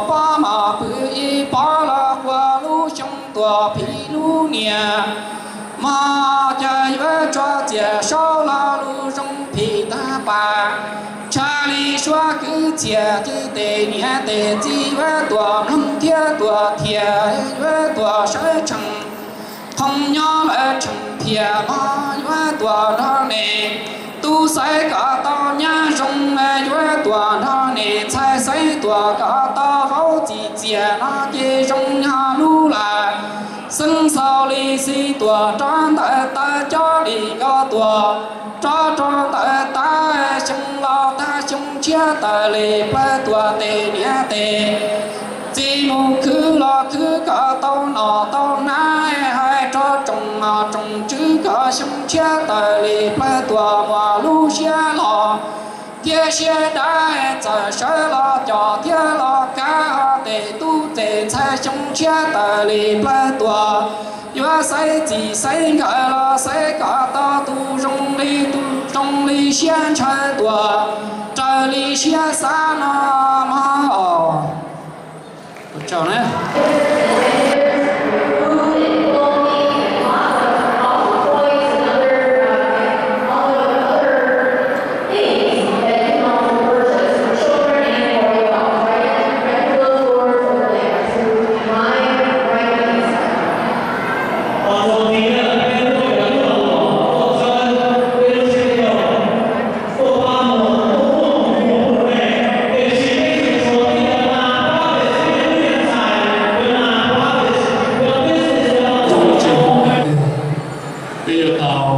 Pab mom pw ib pab los ua lub xyoo tuam phim lub niam. Mog cas yuav tso txiam saub los lus zoo phim tag pam. Tshaj li suab kwv txhiaj ces tes niam tes txiv yuav tuam mloog thiab tuam thiam, yuav tuam sawv tsees. Qhov nyob lawv tseem phiaj mog yuav tuam nrog nes. Tub xaiv kom tau nyab zoo yuav tuam nrog nes, ntxhais xaiv tuam kom tau vauv txim txiaj no ces zoo nyob lub lawm. Xeeb xaus li xij tuam rov ntawm taw, cob li nkauj tuam rov rau ntawm taw, xyoo laus tag xyoo tshiab tawm li plawv tuam tes niam tes txiv mus khwv los khwv kom tau nom tau nab, hais rau tsoom nom tsoom tswv kom xyoo tshiab tawm li plawv tuam muaj lub siab loj thiab siab dawb, txawm sawv los coj thiab los kav tes tub tes ntxhais xyoo tshiab tawm li plawv tuam. Yuav xaiv txij xaiv nkawm los xaiv kom tau tus zoo li, tus zoo li siab ntshaw tuam, raws li siab xav no mog. Peb yuav tau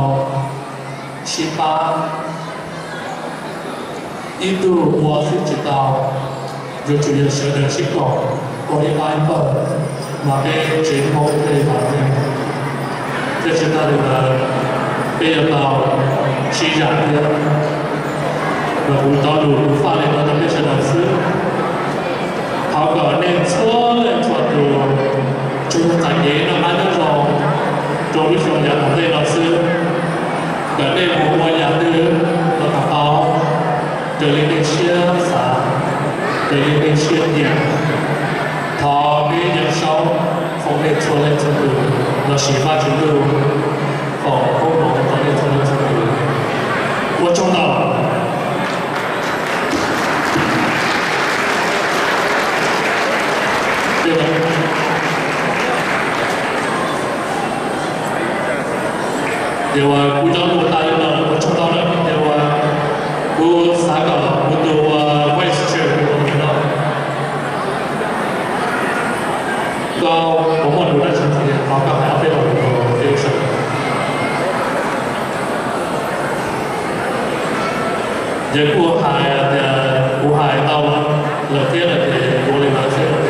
sib pab, ib tug ua xwb tsis tau, yuav tsum yog sawv daws sib koom ua ib pab ib pawg, mas peb tsev Hmoob thiaj li tau ntev. Thiab tsis tas li ntawd, peb yuav tau sib zam thiab. Mas kuv cov lus kuv faj li no rau peb sawv daws xwb. Thov kom nej txhua leej txhua tus tsuas yog txais kev noj qab nyob zoo rau lub xyoo yav tom ntej no xwb. Kom nej mus ua yam twg los kom tau raws li nej siab xav, raws li nej siab nyiam. Thov peb Yawm Saub foom nej txhua leej txhua tus los sis Vaj Tswv Ntuj foom koob hmoov rau nej txhua leej txhua tus. Ua tsaug ntau. Ces uas kuv cov lus tas li no, ua tsaug ntau na, ces uas kuv xav kom kuv tus uas vice chair no, koj puas muaj lus dab tsi ces thov koj hais ob peb lo lus rau peb sawv daws. Ces kuv hais tias kuv hais tau lawm thiab lawm ces ua li ntawd xwb.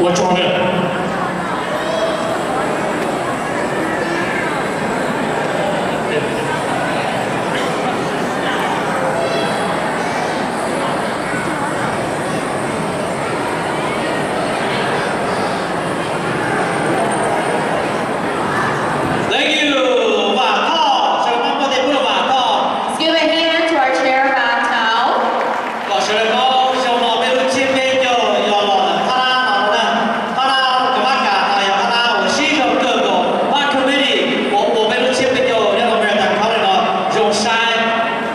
Ua tsaug na. Thank you, Vam Thoj, sawv daws pab npuaj tes pub rau Vam Thoj. Let's give a hand to our chair, Vam Thoj. Kom sawv daws paub xyoo no peb lub tsiab peb caug yog los ntawm qhab nab no na. Qhab nab Kamajka no yog qhab nab uas sib zog kawg nkaus, pab committee uas ua peb lub tsiab peb caug nyob rau Meridian College no zoo saib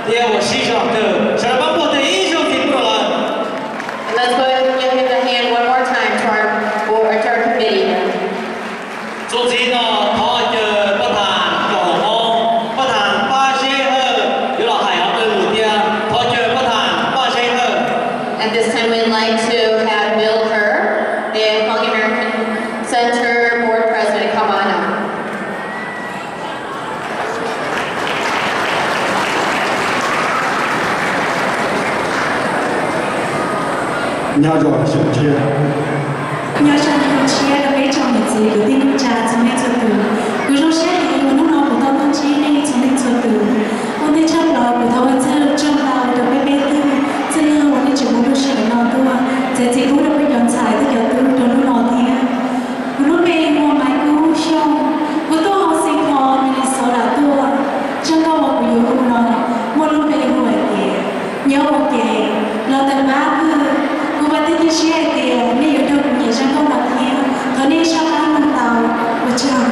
thiab ua sib zog kawg. Sawv daws pab npuaj tes ib zaug ntxiv pub rau lawv. Let's go ahead and give him a hand one more time to our, for our committee. Txuas ntxiv no thov caw pab tham kaum hom Hmoob, pab tham Paj Zeb Hawj yuav los hais ob peb lus thiab. Thov caw pab tham Paj Zeb Hawj. At this time, we'd like to have Bill Herr, the Hmong American Center Board President, come on up. Nyob zoo xyoo tshiab, nyob zoo xyoo tshiab rau peb tsoom niam txiv kwv tij neej tsa txhua leej txhua tus. Kuv zoo siab heev uas hnub no kuv tau tuaj ntsib nej txhua leej txhua tus. Ua ntej tshaj plaws kuv thov ua tsaug ntau rau peb peb tug txwj laug uas nej tseem muaj lub sij hawm no tuaj txiav txim pub rau peb cov ntxhais thiab cov tub rau hnub no thiab. Kuv lub npe hu ua Maiv Kub Xyooj, kuv tuaj hauv Saint Paul, Minnesota tuaj. Zaj nkauj uas kuv yuav hu no muaj lub npe hu hais tias nyob ua ke los tawm pab pwg. Kuv vam thiab cia siab hais tias nej yuav nrog kuv nyiam zaj nkauj no thiab. Thov nej saj qab mloog tau. Ua tsaug.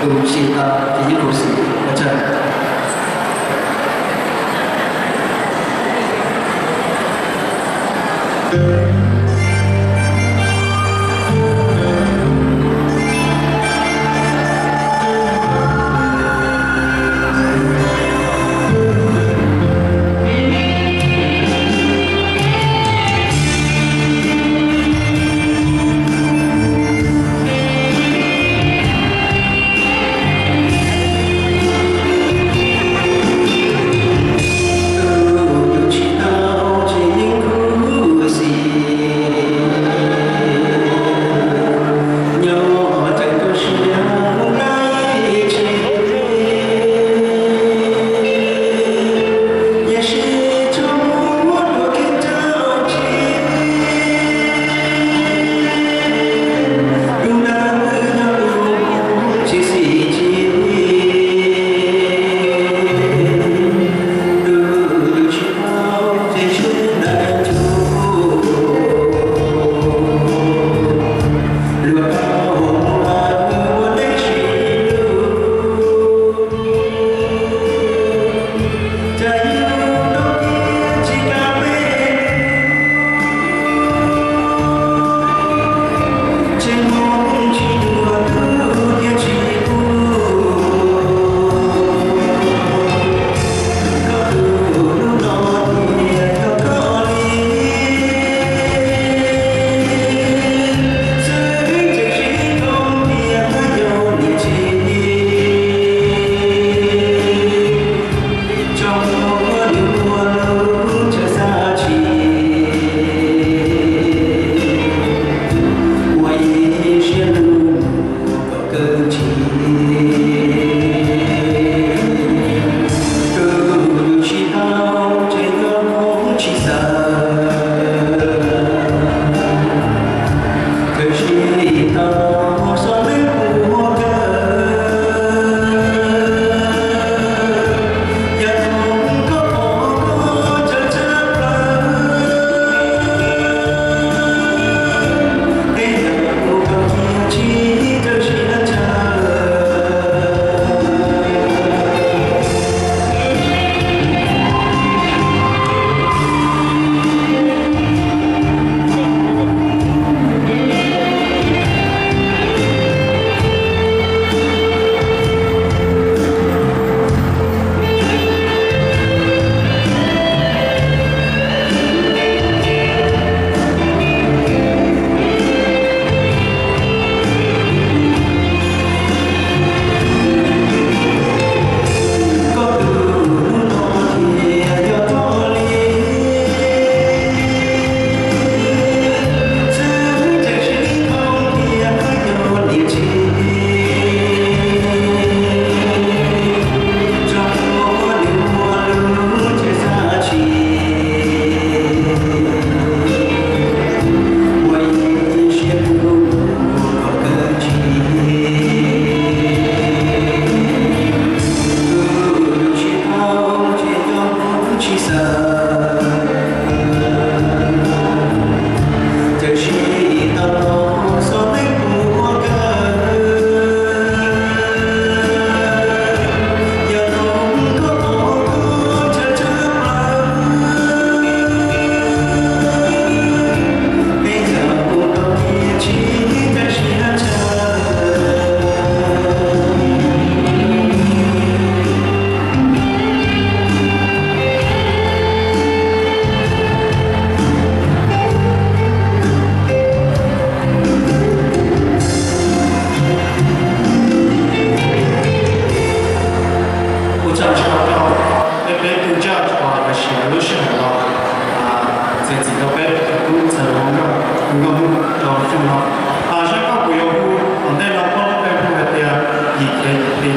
Tus tsis tau ces yeej khuv xim ua tsaug. Ua tsaug tshaj rau peb, peb tug judge uas ua siav lub sij hawm los txiav txim rau peb, kuj txhawm ua nkauj, ua nkauj Hmoob rau xyoo no. Zaj nkauj kuv yuav hu tom ntej no peb hu hais tias yim kev yim hli.